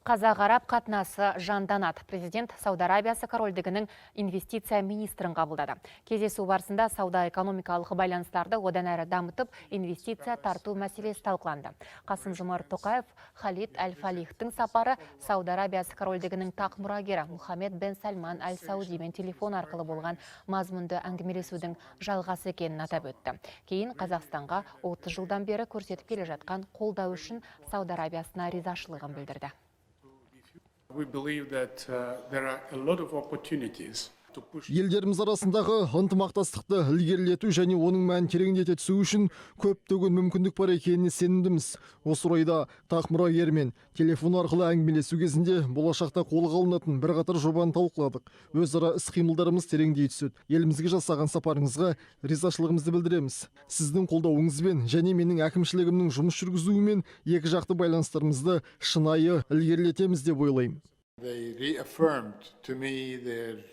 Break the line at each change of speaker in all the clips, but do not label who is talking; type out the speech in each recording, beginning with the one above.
Қазақ-араб қатынасы жанданады. Президент Сауд Арабиясы корольдігінің инвестиция министрін қабылдады. Кездесу барысында сауда-экономикалық байланыстарды одан әрі дамытып, инвестиция тарту мәселесі талқыланды. Қасым Жомарт Тоқаев Халид Әл-Фалихтың сапары Сауд Арабиясы корольдігінің тақ мұрагері Мұхаммед бен Сальман Әл-Саудимен телефон арқылы болған мазмұнды әңгімелесудің жалғасы екенін атап өтті. Кейін Қазақстанға 30 жылдан бері көрсетіп келе жатқан қолдау үшін Сауд Арабиясына ризашылығын білдірді.
We believe that there are a lot of opportunities to push
Елдеріміз арасындағы ынтымақтастықты ілгерілету және оның мәнін тереңдете түсу үшін көптеген мүмкіндік бар екеніне сенімдіміз. Осы орайда тақ мұрагермен телефон арқылы әңгімелесу кезінде болашақта қолға алынатын бірқатар жобаны талқыладық. Өзара іс-қимылдарымыз тереңдей түседі. Елімізге жасаған сапарыңызға ризашылығымызды білдіреміз. Сіздің қолдауыңызбен және менің әкімшілігімнің жұмыс жүргізуімен екі жақты байланыстарымызды шынайы ілгерілетеміз деп ойлаймын.
They reaffirmed to me their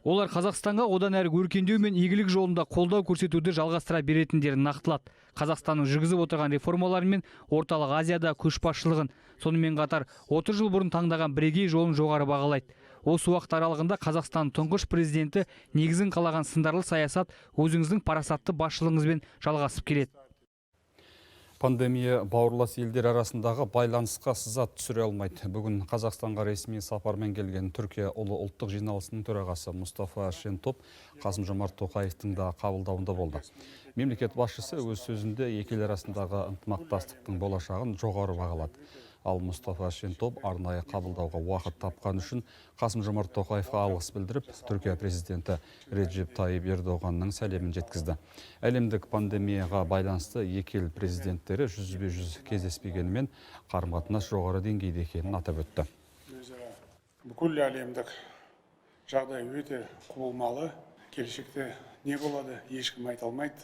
Олар Қазақстанға одан әрі өркендеу мен игілік жолында қолдау көрсетуді жалғастыра беретіндерін нақтылады. Қазақстанның жүргізіп отырған реформалары мен Орталық Азияда көшбасшылығын, сонымен қатар 30 жыл бұрын таңдаған бірегей жолын жоғары бағалайды. Осы уақыт аралығында Қазақстанның тұңғыш президенті негізін қалаған сындарлы саясат өзіңіздің парасатты басшылығыңызбен жалғасып келеді.
Пандемия бауырлас елдер арасындағы байланысқа сызат түсіре алмайды. Бүгін Қазақстанға ресми сапармен келген Түркия Ұлы ұлттық жиналысының төрағасы Мұстафа Шентоп Қасым Жомарт Тоқаевтың да қабылдауында болды. Мемлекет басшысы өз сөзінде екі ел арасындағы ынтымақтастықтың болашағын жоғары бағалады. Ал Мұстафа Шентоп арнайы қабылдауға уақыт тапқан үшін Қасым Жомарт Тоқаевқа алғыс білдіріп, Түркия президенті Реджеп Тайып Ердоғанның сәлемін жеткізді. Әлемдік пандемияға байланысты екі ел президенттері жүзбе жүз кездеспегенімен, қарым қатынас жоғары деңгейде екенін атап өтті.
Өзара бүкіл әлемдік жағдай өте құбылмалы. Келешекте не болады, ешкім айта алмайды,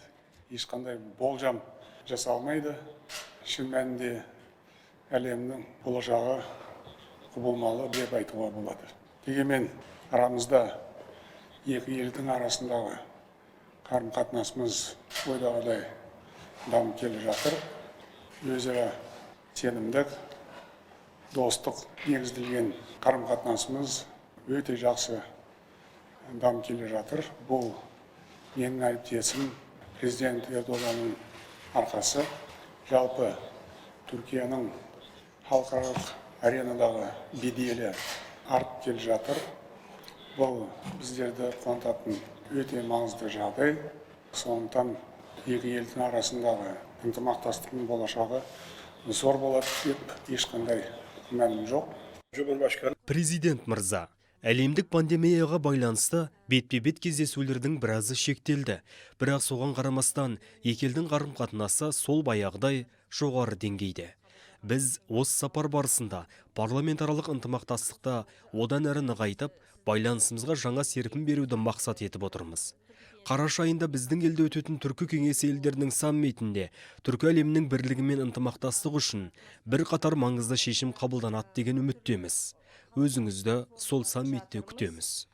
ешқандай болжам жасай алмайды. Шын мәнінде, әлемнің болашағы құбылмалы деп айтуға болады. Дегенмен арамызда, екі елдің арасындағы қарым қатынасымыз ойдағыдай дамып келе жатыр. Өзара сенімдік, достық негізделген қарым қатынасымыз өте жақсы дамып келе жатыр. Бұл менің әріптесім, президент Ердоғанның арқасы. Жалпы, Түркияның халықаралық аренадағы беделі артып келе жатыр. Бұл біздерді қуантатын өте маңызды жағдай. Сондықтан екі елдің арасындағы ынтымақтастықтың болашағы зор болады деп ешқандай күмәнім жоқ.
Президент мырза, әлемдік пандемияға байланысты бетпе-бет кездесулердің біразы шектелді. Бірақ соған қарамастан екі елдің қарым-қатынасы сол баяғыдай жоғары деңгейде. Біз осы сапар барысында парламентаралық ынтымақтастықты одан әрі нығайтып, байланысымызға жаңа серпін беруді мақсат етіп отырмыз. Қараша айында біздің елде өтетін Түркі кеңесі елдерінің саммитінде түркі әлемінің бірлігі мен ынтымақтастығы үшін бірқатар маңызды шешім қабылданады деген үміттеміз. Өзіңізді сол саммитте күтеміз.